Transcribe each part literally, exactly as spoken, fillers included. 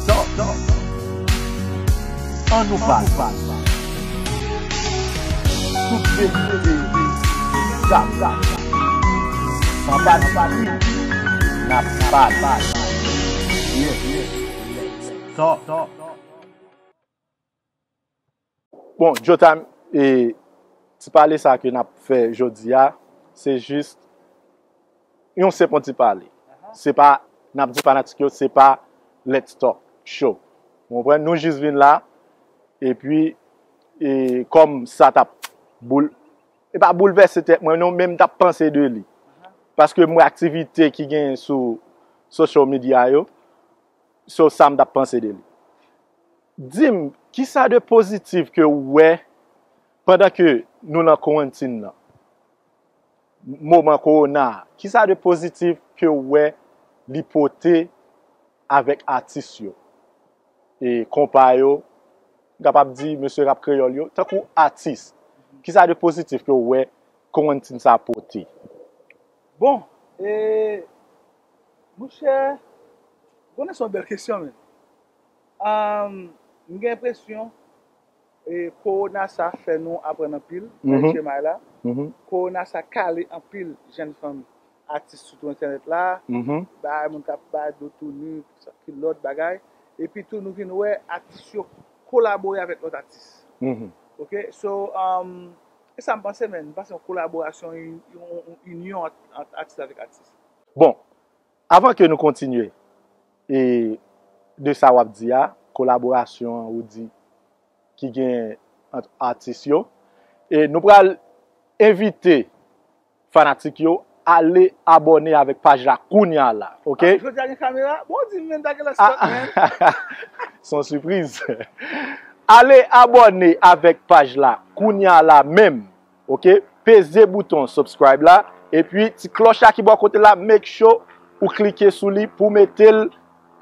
Talk, talk. Ann nou pale. Tout verite, zam, zam. San pa di, n ap pale. Yeah, yeah. Talk, talk. Bon, Jotam, e, ti pale sa ke n ap fè jodi a, se jis yon senp yon ti pale. Se pa, n ap di fanatik yo, se pa Let's Talk Show. Ou konprann? Nou jis vin la, epi, e, kòm sa t ap boul-, e pa boulvèse tèt mwen, non, men m t ap panse de li. Paske m wè aktivite ki genyen sou social media yo, so sa m t ap panse de li. Di m, kisa de pozitif ke w wè pandan ke nou nan kwarantin nan? Moman kowona a, kisa de pozitif ke w wè li pote avèk atis yo? E konpa yo, m kapab di mesye rap kreyòl yo, tankou atis. Kisa de pozitif ke w wè kwarantin sa pote? Bon, e, monchè, konnen se yon bèl kesyon, men. Ahn, m gen enpresyon, e, kowona sa fè nou aprann anpil nan H M I la. Kowona sa kale anpil jèn fanm atis sou tou entènèt la. Bay moun k ap bay do touni, kilòt, bagay. Epi tou nou vin wè atis yo kolabore avèk lòt atis. Ok, so, um, e sa m panse, men, m panse yon kolaborasyon, yon, yon, yon inyon ant, ant atis avèk atis. Bon, avan ke nou kontinye, e de sa w ap di a, kolaborasyon an ou di ki gen ant atis yo, e nou pral envite fanatik yo ale abòne avèk paj la kounya la, ok? Ah, jodi a gen kamera? Bon, di m, men, ta gen lè stop, men. Se yon sipriz. Ale abòne avèk paj la kounya la menm, ok? Peze bouton subscribe la, epi ti klòch la ki bò kote la, make sure ou klike sou li pou mete l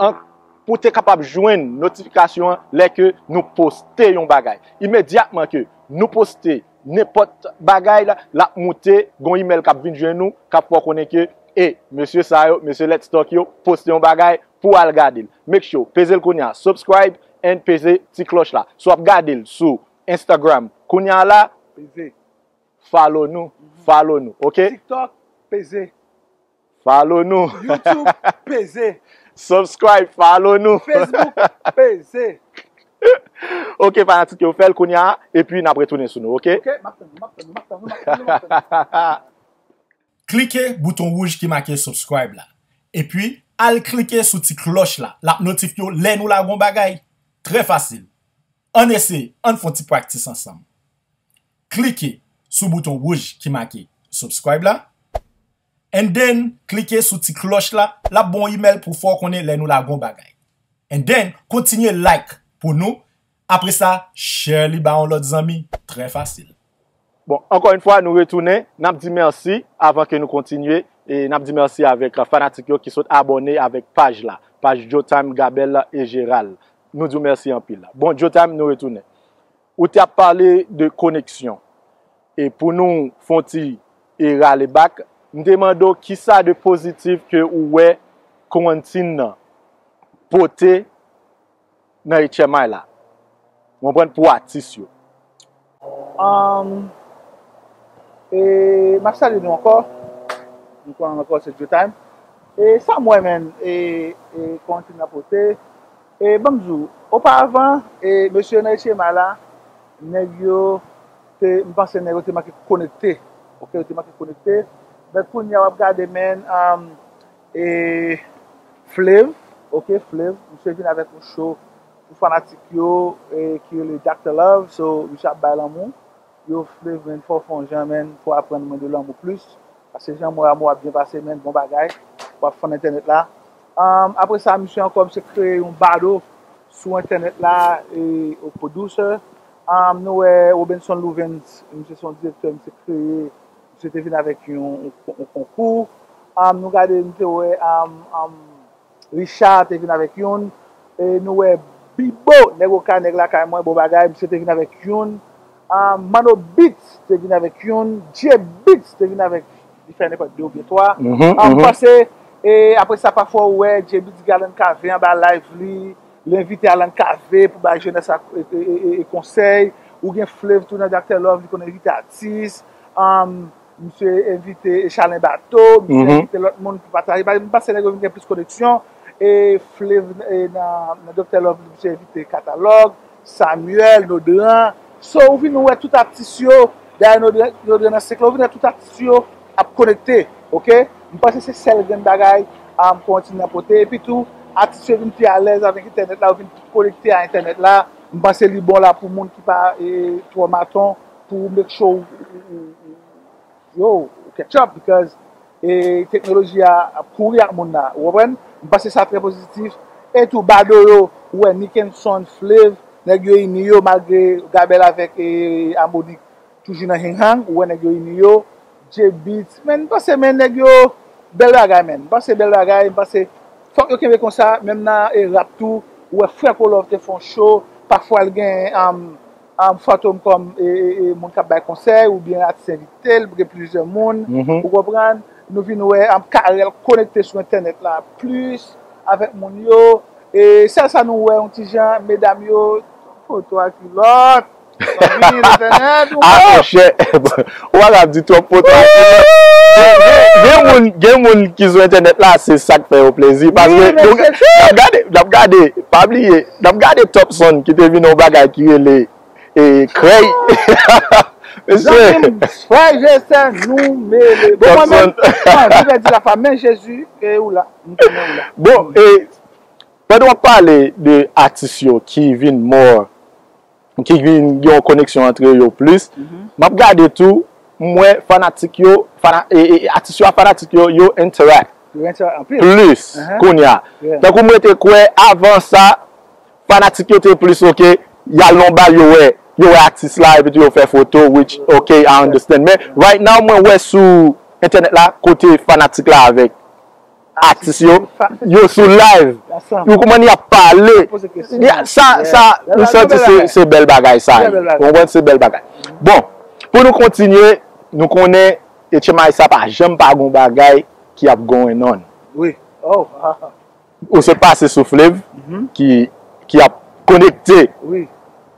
an, pou te kapab jwenn notifikasyon an lè ke nou poste yon bagay. Imedyatman ke nou poste nenpòt bagay la, l ap moute, gon imèl k ap vin jwenn nou, k ap fè w konnen ke, e, mesye sa yo, mesye Let's Talk yo, poste yon bagay pou w al gade l. Make sure, peze l kounya, subscribe and peze ti klòch la. Si w ap gade l sou Instagram kounya la, peze. Follow nou, follow nou, ok? TikTok, peze. Follow nou. YouTube, peze. Subscribe, follow nou. Facebook, peze. Ok, fanatik yo, fè l kounya, epi n ap retounen sou nou, ok? Ok, m ap tann nou, m ap tann nou, m ap tann nou, m ap tann nou, m ap tann nou. Klike bouton wouj ki make subscribe la. Epi, al klike sou ti klòch la. L ap notifye w lè nou lage yon bagay. Trè fasil. Ann eseye, ann fè yon ti practice ansanm. Klike sou bouton wouj ki make subscribe la. And then, klike sou ti klòch la. L ap ba w yon imèl pou fè w konnen lè nou lage yon bagay. And then, kontinye like pou nou. Apre sa, share li ba yon lòt zanmi. Trè fasil. Bon, ankò yon fwa, nou retounen. N ap di mèsi avan ke nou kontinye. E n ap di mèsi avèk fanatik yo ki sot abòne avèk paj la. Paj Joe Time, Gabel e Gérald. Nou di w mèsi anpil. Bon, Joe Time, nou retounen. Ou te ap pale de koneksyon. E pou nou fè yon ti, e, rale bak, m te mande w kisa de pozitif ke ou wè kwarantin nan pote nan H M I la. Ou konprann, pou atis yo. Um, e, m ap salye nou ankò. Nou konnen ankò se Joe Time. E sa m wè, men, e, e kwarantin nan pote. E ban m di w, oparavan, e mesye yo nan H M I la, nèg yo te, m panse nèg yo te manke konekte. Ok, yo te manke konekte. Men kounye a w ap gade, men, um, e Flav, ok, Flav, misye vin avèk yon show pou fanatik yo, e ki rele Doctor Love. So, misye ap bay lanmou. Yo, Flav, men, fò w fè yon jan, men, pou aprann mwen de lanmou plis. Paske jan mwen a mwen ap byen pase, men, bon bagay. W ap fann entènèt la. Um, apre sa, misye ankò, misye kreye yon bado sou entènèt la, e, o producer. Um, nou wè Robenson Louvens, misye se yon direktè, misye kreye, misye te vin avèk yon, yon, yon konkou. Um, nou gade, nou te wè, um, um, Richard te vin avèk youn. E nou wè Bibo, nèg Oka, nèg lakay mwen, bon bagay, misye te vin avèk youn. Ah, Mano Beats te vin avèk youn. J Beats te vin avèk, li fè nenpòt de oubyen twa. Ah, m panse, e apre sa, pafwa ou wè J Beats Galen Cave anba live li, Li envite Alan Cavé pou bay jenès la e, e, e, e, e konsèy. Ou gen Flave tou nan Doctor Love, li konn envite atis. Um, misye envite Chalin Bato, misye envite lòt moun pou pataje. M panse nèg yo vin gen plis koneksyon. E Flave e nan, nan Doctor Love, misye envite Katalòg, Samuel, Nodran. So, ou vin wè tout atis yo, dayè Nodran, Nodran nan sèk la, ou vin wè tout atis yo ap konekte, oke? M panse se sèl grenn bagay um, ke yon timoun nan pote. Epi tou, atis yo vin pi alèz avèk entènèt la, yo vin konekte a entènèt la. M panse li bon la pou moun ki pa e, twò maton, pou make sure ou, ou, ou, ou, yo, ou catch up, because e, teknoloji a ap kouri ak moun la, ou konprann? M panse sa trè pozitif. E tou, Bado yo, ou wè, Nickenson, Flave, nèg yo ini yo, malgre Gabel avèk e, Amonik toujou nan hang hang, ou wè nèg yo ini yo, J-Beatz, men, m panse, men, nèg yo, bèl bagay, men, m panse bèl bagay, m panse, fòk yo kenbe konsa, menm nan e, rap tou, ou wè, Frè Kolòv te fè yon show, pafwa l gen, um, um, Fantom kòm e, e, e, moun k ap bay konsèy, oubyen atis envite l, gen plizyè moun, ou konprann, nou vin wè, um, Carel konekte sou entènèt la, plis, avèk moun yo, e sèl sa nou wè, yon ti jan, medam yo, foto a kilòt, Fanmi, entènèt, ou Ah, wè? Monchè, ou pa ka di twòp foto a kilòt. Gen, gen, gen moun, gen moun ki sou entènèt la, se sa k fè yo plezi. Paske Wi, nou, mesye. N ap gade, n ap gade, pa bliye, n ap gade Top Son ki te vin yon bagay ki rele e, krèy. Mesye. Zanmi m, frè Jesen, nou mele. Bon, mwen menm, Top Son. Mwen pèdi la fwa, men Jezi, e ou la, m konnen ou la. Bon, e, pandan w ap pale de atis yo ki vin more ki gen yon koneksyon antre yo plis. M ap gade tou, m wè fanatik yo, fana, e, e, atis yo ak fanatik yo, yo interact Yo gen sa anpil. Plis kounye a. Yeah. Tankou mwen te kwè avan sa, fanatik yo te plis, oke, y al nan bal, yo wè, yo wè atis la, epi tou yo fè foto, which, oke, I understand. Men, right now, mwen wè sou entènèt la, kote fanatik la avèk atis yo, yo sou live. Yo kòman y ap pale. Sa, sa, m santi se, se bèl bagay sa ye. Ou konprann, se bèl bagay. Bon, pou nou kontinye, nou konnen H M I sa pa janm pa gon bagay ki ap going on. Wi. Oh. Ou sot pase sou Flave, ki, ki ap konekte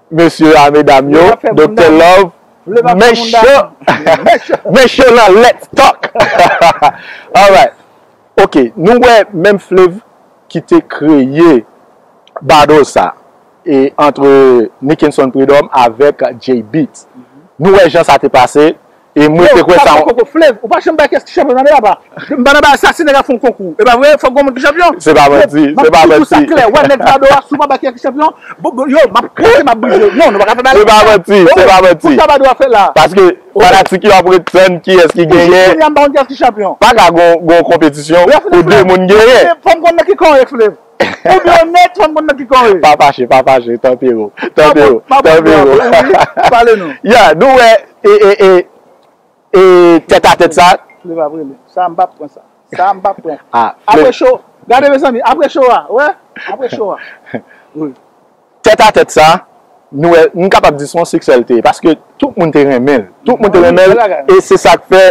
mesye a, medam yo, Doktè Love, men cho, men cho nan Let's Talk. Alright. Ok, nou wè menm Flave ki te kreye battle sa, e antre Nickenson Prud'homme avèk J-Beatz. Nou wè jan sa te pase, e mwen te kwè sa. Koko Flave, ou pa janm bay kiyès ki chanpyon nan deba. M pa nan bagay sa, si nèg ap fè yon konkou. E pa vre, fòk gon moun ki chanpyon. Se pa manti, se pa manti. M ap di w sa klè, wè nèg Bado a, si w pa bay kiyès ki chanpyon, bon, bon, yo, m ap kraze, m ap brize. Non, nou pa ka fè bagay konsa. Se pa manti, se pa manti. Konsa Bado a fè la. Paske fanatik yo ap ret tann kiyès ki genyen. Kounye a m pa konn kiyès ki chanpyon. Pa ka gon, gon konpetisyon pou de moun genyen. Fò m konn nan ki kan w ye, Flave. Pou byen onèt, fò m konn nan ki kan w ye. Pa fache, pa fache, tanpri w. Tanpri w, tanpri w. Pale nou. Ya, nou wè, e, e, e, e, tèt a tèt sa. Flave ap rele. Sa m p ap pran sa. Sa m p ap pran. Apre show, gade mezanmi, apre show a, wè, apre show a. Wi. Tèt a tèt sa, nou wè, m kapab di se yon siksè l te ye, paske tout moun te renmen l. Tout moun te renmen l, e se sa k fè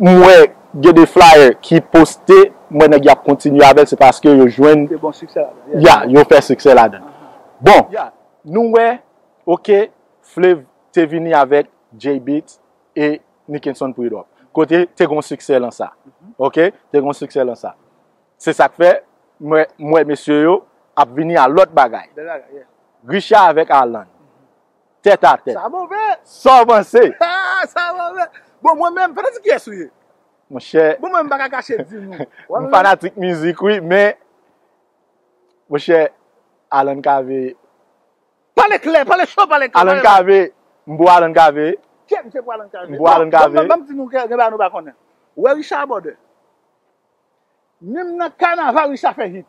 m wè gen de flyer ki poste, m wè nèg y ap kontinye avè l, se paske yo jwenn, ya, yo fè siksè ladan l. Bon, nou wè, oke, Flave te vini avèk J-Beatz e Nickenson Prud'homme. Kote te gon siksè lan sa. Oke, te gon siksè lan sa. Se sa k fè, m wè, m wè mesye yo ap vini a lòt bagay. Bèl bagay, yeah. Richard avèk Alan. Tèt a tèt. Sa move. Sa w panse? Ah, sa move. Bon, mwen menm, fanatik kiyès ou ye? Monchè. Bon, mwen, m pa ka kache di nou. M fanatik mizik, wi, men, monchè, Alan Cavé. Pale klè, pale cho, pale klè. Alan Cavé, m pou Alan Cavé. Kè, m se pou Alan Cavé. M pou Alan Cavé. Bon, ban m di nou kè, gen bagay nou pa konnen. Ou wè Richard Bòdè. Menm nan kanaval Richard fè hit.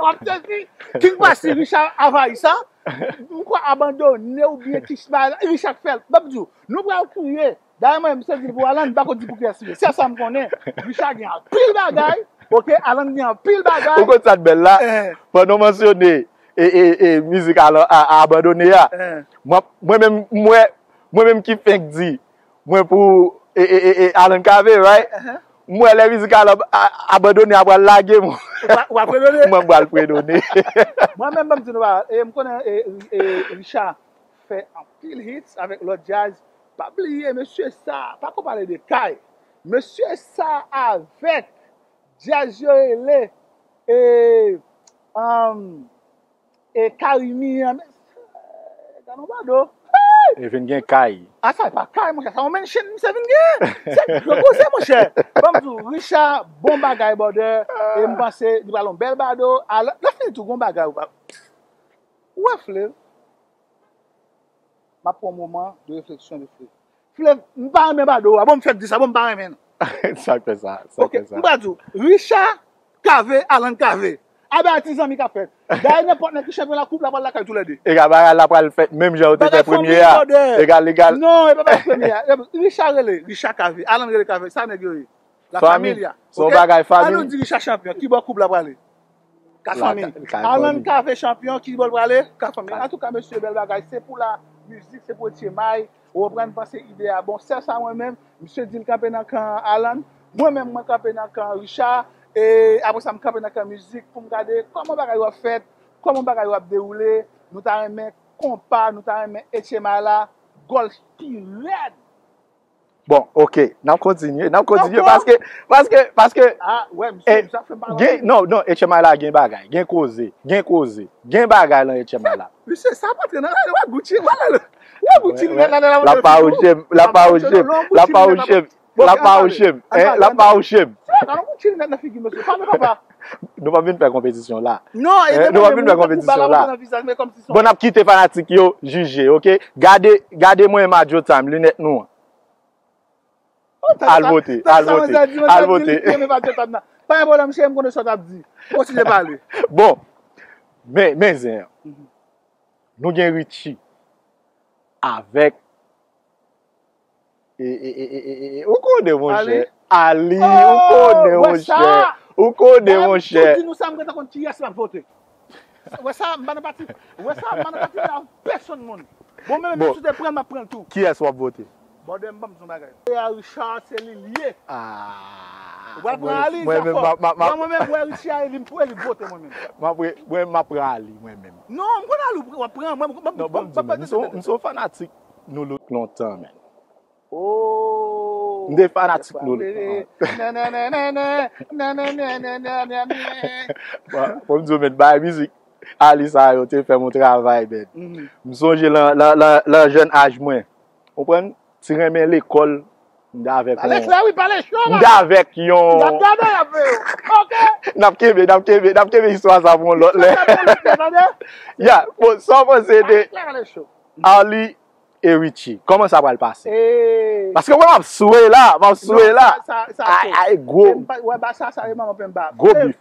W ap sezi. King Passy, Richard anvayi sa. M kwè abandone oubyen Kishma, Richard k fè l. M ap di w, nou pral kriye. Dayè mwen, m sezi l pou Alan, m pa ko di pou kiyès li ye. Sèl sa m konnen, Richard gen anpil bagay, oke, Alan gen anpil bagay. Ou konn sa k bèl la? Pandan w mansyone e, e, e, mizik Alan, a, a abandone a, mwen, mwen menm, m wè, mwen menm ki fenk di, mwen pou, e, e, e, e, Alan Cavé, right? M wè lè mizik a la a- abandone, a pral lage m. Ou pa- ou pa fredone? Mwen pral fredone. Mwen menm, ban m di nou bagay. E m konnen e, e, Richard fè anpil hits avèk lòt djaz. Pa bliye, mesye sa, pa ko pale de kay. Mesye sa avèk djaz yo rele e, um, e Karimi an. Gade yon bado. E vin gen kay. A sa e pa kay, monchè. Sa yon mention, misye vin gen. Se gwo koze, monchè. Ban m di w, Richard, bon bagay, brother. E m panse li pral yon bèl bado. Alò, lè fini tou, gon bagay ou pa. Ou wè, Flev? M ap pran yon moman de refleksyon de Flev. Flev, m pa renmen bado a. Bon, m fèk di sa, bon, m pa renmen l. Sa k fè sa. Sa k Ok, fè sa. M pral di w, Richard Cavé, Alan Cavé. A bagay ti zanmi k ap fèt. Dayè nenpòt nèg ki chanpyon la koup la pral lakay toulède. Egal bagay la pral fèt menm jan yo te fè Bagay fanmi premye a. Brother. Egal, egal. Non, e pa bagay premye a. Richard rele, Richard Cavé, Alan rele Cavé, sa nèg yo ye. La Fanmi. familia. Se yon Ok? bagay An nou fanmi. di Richard chanpyon, ki bò koup la prale? Ka La- fanmi. ka Alan fanmi. Cavé chanpyon, ki bò l prale? Ka fanmi. Ka- Antouka, mesye, bèl bagay. Se pou la mizik, se pou etchemay. Ou konprann, panse ide a bon. Sèl sa mwen menm, misye di l kanpe nan kan Alan. Mwen menm, mwen kanpe nan kan Richard. E apre sa, m kanpe nan kan mizik pou m gade kòman bagay yo ap fèt, kòman bagay yo ap dewoule. Nou ta renmen konpa, nou ta renmen etchemay la, gòl pi rèd. Bon, ok, n ap kontinye, n ap kontinye, Ankò? Paske, paske, paske, Ah, wè, misye, eh, misye ap fè m pale. Gen, non, non, etchemay la gen bagay, gen koze, gen koze, gen bagay lan etchemay la. Misye, sa pa tre nan rèl, wè Gucci, wè lè, wè Gucci, L ap pa wouche m, l ap pa wouche m, l ap pa wouche m, l ap pa wouche m, eh, l ap pa wouche m. Talon Gucci, linèt nan figi, mesye, pale papa. Nou pa vin fè konpetisyon la. Non, e Eh, nou pa vin fè konpetisyon la. Bon, n ap kite fanatik yo jije, ok? Gade, gade mwen Madjo Time, linèt nou an. Al vote, al vote, al vote. Pa gen pwoblèm, cheri, m konnen sa w t ap di. Kontinye pale. Bon, men, men zen an. Nou gen Richie avèk e, e, e, e, e, e, ou konnen, monchè. Ali, ou konnen, monchè. Ou konnen, monchè. Di nou sa, m gentan konn kiyès m ap vote. Wè sa, m pa nan pati. Wè sa, m pa nan pati la, pèsonn moun. Bon, men, menm si w te pran l, m ap pran l tou. Kiyès w ap vote? Bòdè, m ban m di yon bagay. E a Richard, se li l ye. Ah. Ou pral pran Ali, Mwen menm, m ap, m ap, m ap, mwen menm, wè Richard, e li m pou, e li vote, mwen menm. m ap, mwen, m ap pran Ali, mwen menm. Non, m konn Ali, w ap pran, mwen, mwen, Non, ban m di w, men, m se yon, m se yon fanatik Nou Look lontan, men. Oh. M te fanatik Nou Look. Nananana, nananana. Bon, fò m di w, men, bay mizik Ali sa yo te fè m yon travay, men. Mhm. M sonje lan, lan, lan, lan jèn aj mwen. Ou konprann? Ti renmen lekòl, m te avèk Pale yon, klè, wi, pale cho, m te avèk yon, N ap gade, n ap veye. Ok. N ap kenbe, n ap kenbe, n ap kenbe istwa sa pou yon lòt lè. Sa, sa, sa, sa, sa. Ya, bon, sa w panse de Pale klè, pale cho. Ali e Richie? Kòman sa pral pase? Eh. Paske mwen m ap swe la, m ap swe Non, la. sa, sa, sa Ay, fo. ay, gwo, Wè, ba sa, sa e manman pen ba. gwo bif.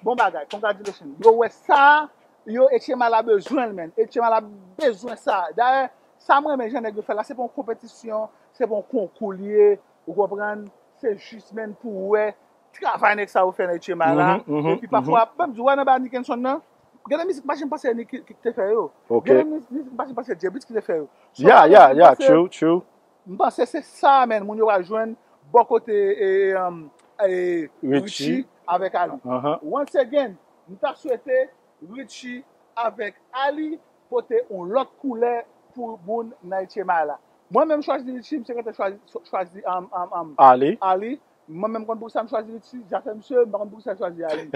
Bon bagay, congratulations. Yo wè sa, yo, etchemay la bezwen l, men. Etchemay la bezwen sa. Dayè, sa mwen renmen jan nèg yo fè la, se pa yon konpetisyon, se pa yon konkou li ye, ou konprann? Se jis, men, pou wè travay nèg sa yo fè nan etchemay la. Mhm, mhm, Epi pafwa, ban m di w, wè nan ba Nickenson nan, gen de mizik m pa janm panse Nick ki, ki te fè yo. Ok. Gen de mizik, mizik m pa janm panse Jebits ki te fè yo. So, Yeah, mwen, yeah, mwen yeah, panse- true, true. M panse se sa, men, moun yo pral jwenn bò kote e, e, um, e, Richie. Richie avèk Ali. Uh-huh. Once again, m ta swete Richie avèk Ali pote yon lòt koulè pou moun nan etchemay la. Mwen menm chwazi Richie, misye gentan chwazi, chwazi um, um, um, Ali. Ali. Mwen menm konn poukisa m chwazi Richie, zafè misye, m pa konn poukisa m chwazi Ali.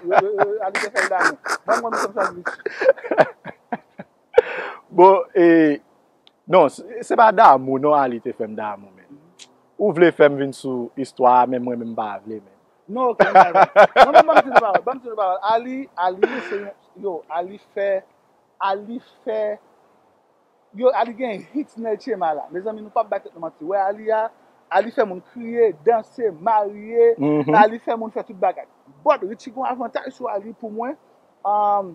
Yo, yo, yo, Ali te fè l damou. Mwen m konn poukisa m chwazi Richie. Bon, e, non, se, se pa damou, non, Ali te fè m damou, men. Ou vle fè m vin sou istwa a, men mwen menm m pa vle, men. Non, ok, m pa vle. Mwen menm, ban m di nou pawòl, ban m di nou pawòl. Ali, Ali, se yon, yo, Ali fè, Ali fè, yo, Ali gen hit nan etchemay la. Mezanmi, nou p ap bay tèt nou manti. Wè, Ali a, Ali fè moun kriye, danse, marye, Mhm. Ali fè moun fè tout bagay. But, Richie gon avantaj sou Ali pou mwen. Um,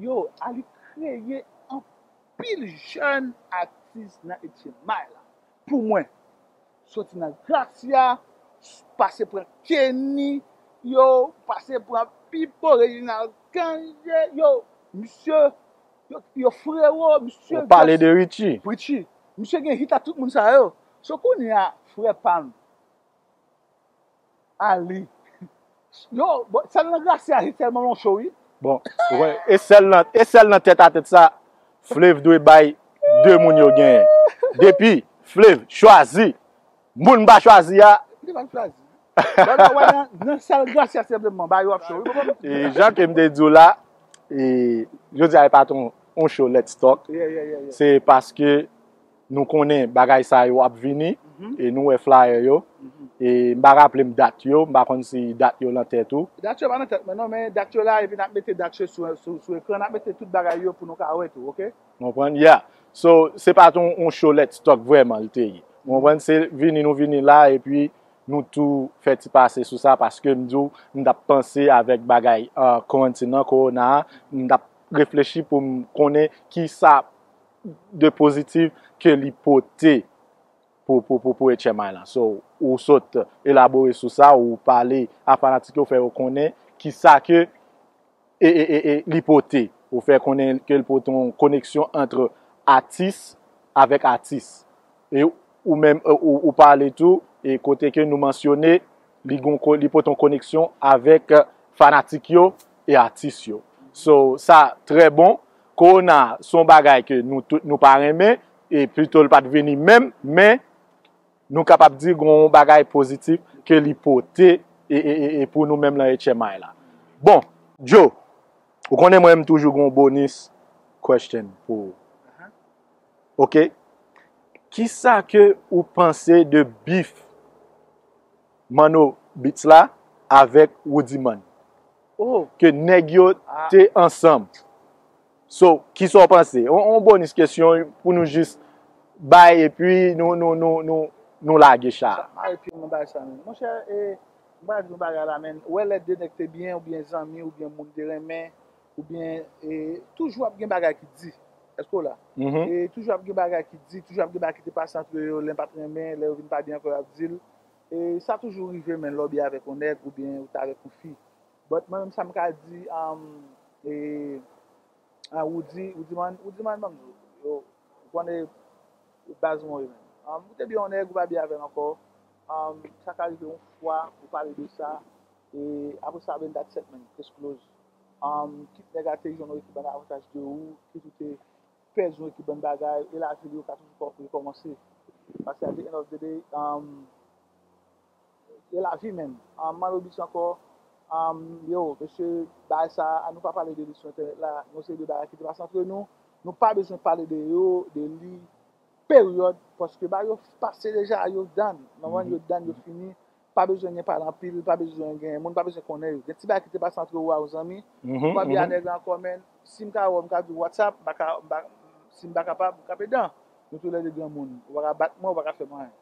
yo, Ali kreye anpil jèn atis nan etchemay la. Pou mwen, soti nan Gracia, pase pran Kenny, yo, pase pran Pipo, Reginald Cangé, yo, misye, yo, yo Frero, misye. Ou pale de Richie. Richie. Misye gen hit ak tout moun sa yo. So kounye a, frè pa m, Ali. Yo, bon, sèl nan Gracia, se sèlman yon show, wi. Bon, wè, e sèl nan, e sèl nan tèt a tèt sa, Flave dwe bay de moun yo genyen. Depi Flave chwazi moun m pa chwazi a. Li pa chwazi. Bon, wè, nan, nan sèl Gracia, se sèlman ba yo ap show, wi, bon, bon. E jan ke m te di w la, e jodi a e pa t yon, yon show Let's Talk. Yeah, yeah, yeah, yeah. Se paske nou konnen bagay sa yo ap vini, e nou wè flyer yo, e m pa raple m dat yo, m pa konn si dat yo nan tèt ou. Dat yo pa nan tèt mwen non, men dat yo la, epi n ap mete dat yo sou, sou, sou ekran, n ap mete tout bagay yo pou nou ka wè tou, oke? Konprann? Yeah. So, se pa t yon, yon show Let's Talk vrèman li te ye. Konprann? Se vini nou vini la, epi nou tou fè ti pase sou sa, paske m di w, m t ap panse avèk bagay, ah, karantin nan, kowona a, m t ap reflechi pou m konnen ki sa de pozitif ke li pote pou, pou, pou, pou H M I lan. So, ou sot elabore sou sa, ou pale a fanatik yo, fè yo konnen ki sa ke, e, e, e, e, li pote. Ou fè konnen ke l pote yon koneksyon ant atis avèk atis. E ou menm, e, ou, ou pale tou, e kote ke nou mansyone, li gon ko-, li pote yon koneksyon avèk, e, fanatik yo e atis yo. So, sa trè bon. Kowona, se yon bagay ke nou tout, nou pa renmen, e pito l pa t vini menm, men nou kapab di gon bagay pozitif ke li pote e, e, e, e pou nou menm lan H M I la. Bon, Joe, ou konnen mwen, m toujou gon bonus question pou ou. Oke? Kisa ke ou panse de beef Manno Beats la avèk Roody Man? Oh. Ke nèg yo te ansanm. So, kisa w panse? On, on bonus kesyon pou nou jis bay epi nou, nou, nou, nou, nou lage cha. Sa mare pye nan bagay sa menm. Monchè, e, m pral di nou bagay la, men, ou wè lè de nèg te byen, oubyen zanmi, oubyen moun te renmen, oubyen, e, toujou ap gen bagay ki di. Èske w la? E toujou ap gen bagay ki di, toujou ap gen bagay ki te pase antre yo, lè yo pa t renmen, lè yo vin pa byen ankò, y ap di l. E sa toujou rive, men, lè w byen avèk yon nèg oubyen ou t avèk yon fi. But mwen menm, sa m ka di, um, e, a, Roody, Roody Man, Roody Man, ban m di w, yo, ou konnen baz mwen yo menm. Um, ou te byen yon nèg, ou pa byen avè l ankò. Um, sa ka rive yon fwa, ou pale de sa, e apre sa, ben, that's it, man, case close. Um, kit nèg a te jwenn yon ekip bann avantaj de ou, kit ou te pèdi yon ekip bann bagay, e lavi li yo ka toujou kò-, rekòmanse. Paske at the end of the day, um, e lavi menm. Um, Manno Beats ankò, um, yo, mesye, bagay sa, an nou pa pale de li sou entènèt la, yon seri de bagay ki te pase antre nou, nou pa bezwen pale de yo, de li, peryòd, paske bagay yo pase deja, yo done. Konprann? Yo done, yo fini. Pa bezwen gen pale anpil, pa bezwen gen moun, pa bezwen konnen yo. Gen ti bagay ki te pase antre ou a yon zanmi, ou pa byen a nèg la ankò, men si m ka wè w, m ka di w what's up, m pa ka, m pa, si m pa kapab, m kanpe dan. Nou toulède granmoun, ou pa ka bat mwen, ou pa ka fè mwen anyen.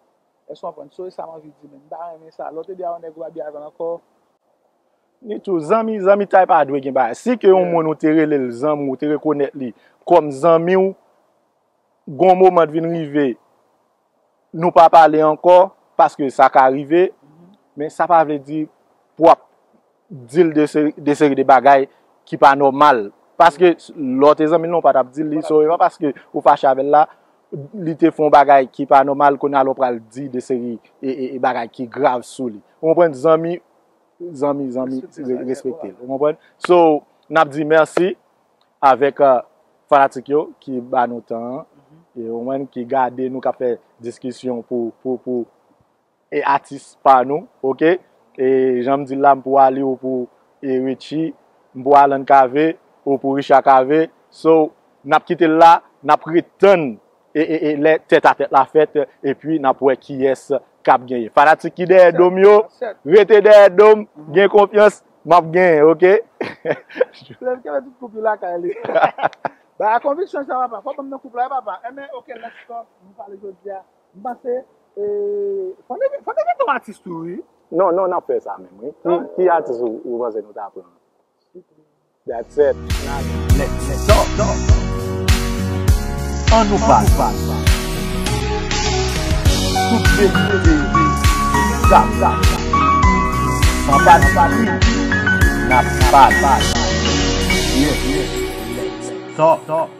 Èske w konprann? So, e sa m anvi di, men m pa renmen sa. Lè w te byen a yon nèg, ou pa byen avè l ankò. Ni tou, zanmi, zanmitay pa dwe gen bagay. Si ke yon moun ou te rele l zanmi w, ou te rekonèt li kòm zanmi w, gon moman t vin rive, nou pa pale ankò, paske sa ka rive, men sa pa vle di pou w ap di l de seri, de seri de bagay ki pa nòmal. Paske lè w te zanmi l, non, ou pa t ap di l li, so, e pa paske ou fache avè l la, li te fè yon bagay ki pa nòmal, kounye a la w pral di de seri e, e, e bagay ki grav sou li. Ou konprann? Zanmi, zanmi, zanmi, respekte l. Ou konprann? So, n ap di mèsi avèk, uh, fanatik yo ki ba nou tan an, e ou menm ki gade nou k ap fè diskisyon pou, pou, pou, e atis pa nou, oke? E jan m di l la, m pou Ali, ou pou, e Richie, m pou Alan Cavé, ou pou Richard Cavé. So, n ap kite l la, n ap ret tann e, e, e lè tèt a tèt la fèt, epi n ap wè kiyès k ap genyen. Fanatik ki dèyè do m yo, rete dèyè do m, gen konfyans, m ap genyen, oke? Frè m kenbe tout koup yo lakay li. Ba konviksyon sa, papa. Fò ban m nan koup la, papa. Enben, oke, let's talk. Nou pale jodi a. M panse, e, fò n envite, fò n envite yon atis tou, wi. Non, non, n ap fè sa menm, wi. Ki, ki atis ou, ou panse nou ta pran? That's it. Let's talk. An nou pale. Tout verite, zam, zam. San pati, n ap pale. Yeah, yeah. Let's talk.